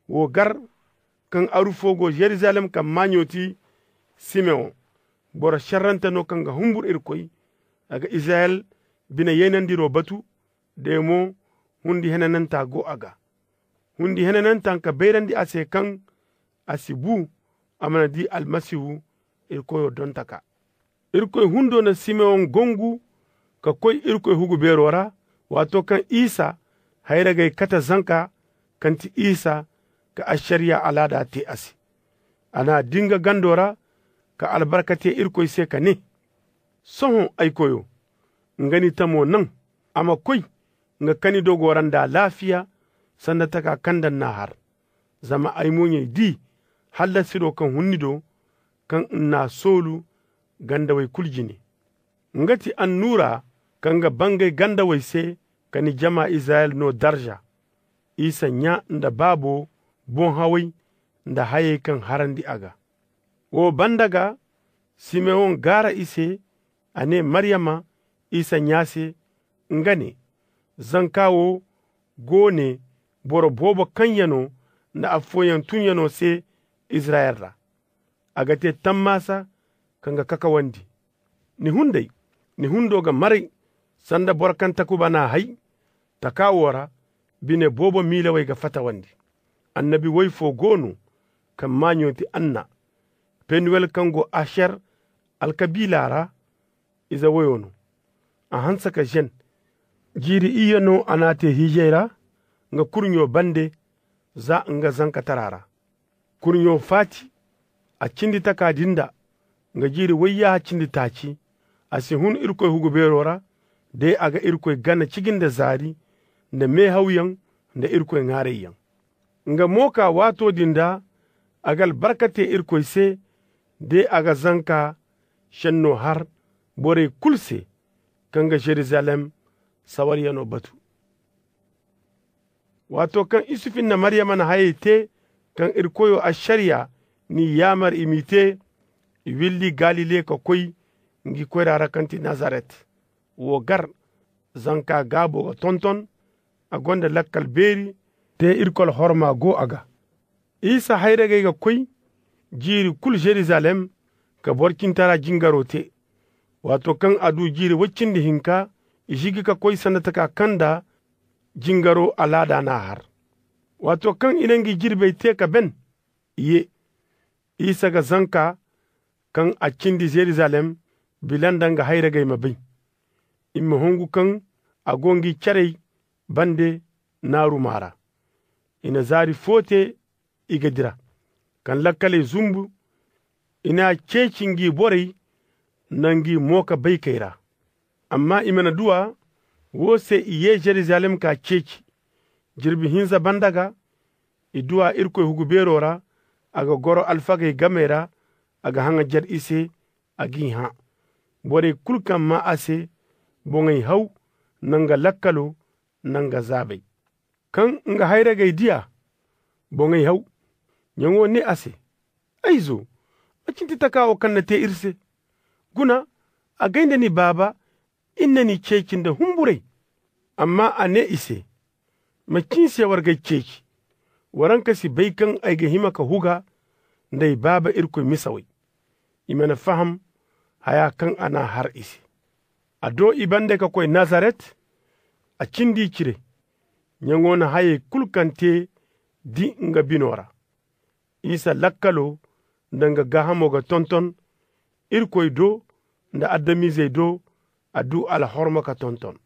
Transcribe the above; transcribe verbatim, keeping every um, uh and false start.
Woo gar, kaŋ aru foo go jerizalem kaŋ maaɲo ti simewoŋ, boro šerrante no kaŋ ga hunbur irkoy. A ga izirayel bine yaynandiroo batu. De mo, hundi henanantaa go a ga. Hundi henanantaa ka bayrandi a se kaŋ a si buu, a mana dii almasihu irkoyoo dontakaa. Irkoy hundoo na simewoŋ gongu ka koy irkoy hugu beeroo ra. Waatoo kaŋ isa hayragey kate zanka kaŋ ti isa ka ašariya alaadaa tee a se, a n'a dii nga gandoo ra ka albarka tee irkoy se ka nee, sohõ ay koyoo, nga ni tamoo naŋ. A ma koy nga kani dogoo ra nda alaafiya, sanda takaa kaŋ nda n'n'a har. Zama ay mooɲey dii hallasidoo kaŋ hun ni do, kaŋ n'n'a soolu gandawey kul jine. Nga ti annuuraa kaŋ ga bangay gandawey se, ka ni jamaa izirayel noo darja. Isa ɲaa nda baaboo boŋhaway nda hayey kaŋ harandi a ga. Woo banda ga, simewoŋ gaara i se, a nee maryama, isa ɲaa se, nga ne, zankaa woo goo ne boro boobo kaŋyanoo nda affooyaŋ tunyanoo se izirayel ra. A ga tee tammaasa kaŋ ga kakawandi. Ni hunday, ni hundoo ga maray sanda boro kaŋ takuba n'a hay. Takaa woo ra, bine boobo miilawey ga fatawandi. Annabi woy foo goo no, kaŋ maaɲo ti anna, penuwel kaŋ go ašer alkabiilaa ra. Ize woyoo no. A hanse ka žen. Jiiri iyye no a n'a tee hiijay ra, nga kurɲoo bande, za nga zankataraa ra. Kurɲoo faati, a cindi takaa din nda nga jiiri woyyaaha cindi taaci. A si hun irkoy hugu beeroo ra, de a ga irkoy gana ciji nda zaari, nda meehawyaŋ, nda irkoy ŋaarayyaŋ. Nga mo kaa waatoo din ra, a ga albarka tee irkoy se, de a ga zankaa šennoo har borey kul se, kaŋ ga žerizalem sawaryanoo batu. Waatoo kaŋ isufi nda maryama na hayey tee, kaŋ irkoyoo ašariya n'i yaamar i m'i tee, i willi galile ka koy ngi koyraa ra kaŋ ti nazaret. Woo gar, zankaa gaaboo ga tonton, a gonda lakkal beeri, te irkoy alhorma go a ga. Isa hayragey ga koy jiiri kul žerizalem, ka boro cintaraa jingaroo tee. Waatoo kaŋ a duu jiiri woy cindi hinka, i žigi ka koy sanda takaa kaŋ nda jingaroo alaadaa n'a har. Waatoo kaŋ i na ngi jirbey tee ka ben, i yee. Isa ga zankaa kaŋ a cindi žerizalem bila nda nga hayragey ma bay. I ma hungu kaŋ a go ngi cerey bande naarumaa ra. I na zaari foo tee i ga dira. Kaŋ lakkaley zunbu, i n'a ceeci ngi borey nda ngi mooka baykey ra. Amma i mana duw'a. Woo se i yee žerizalem k'a ceeci. Jirbi hinza banda ga, i duw'a irkoy hugu beeroo ra. A ga goro alfagey gamey ra, a ga haŋajer i se, a g'i hã. Borey kul kaŋ maa a se, boŋey haw nda nga lakkaloo nda nga zaabey. Kaŋ nga hayragey dii a, boŋey haw. Ɲaŋo nee a se, ay izoo, macin ti takaa woo kaŋ na tee ir se? Guna, agay nda ni baaba, ir na ni ceeci nda hunburay. Amma a nee i se, macin se war g'ay ceeci? Waranka si bay kaŋ ay ga hima ka huga nda ay baaba irkoy misawey? I mana faham hayaa kaŋ a n'a har i se. A doo i bande ka koy nazaret. A cindi i cire. Ɲaŋo na hayey kul kaŋ tee dii nga binoo ra. Isa lakkaloo nda nga gaahamoo ga tonton. Irkoy do nda adamizey do, a duu alhorma ka tonton.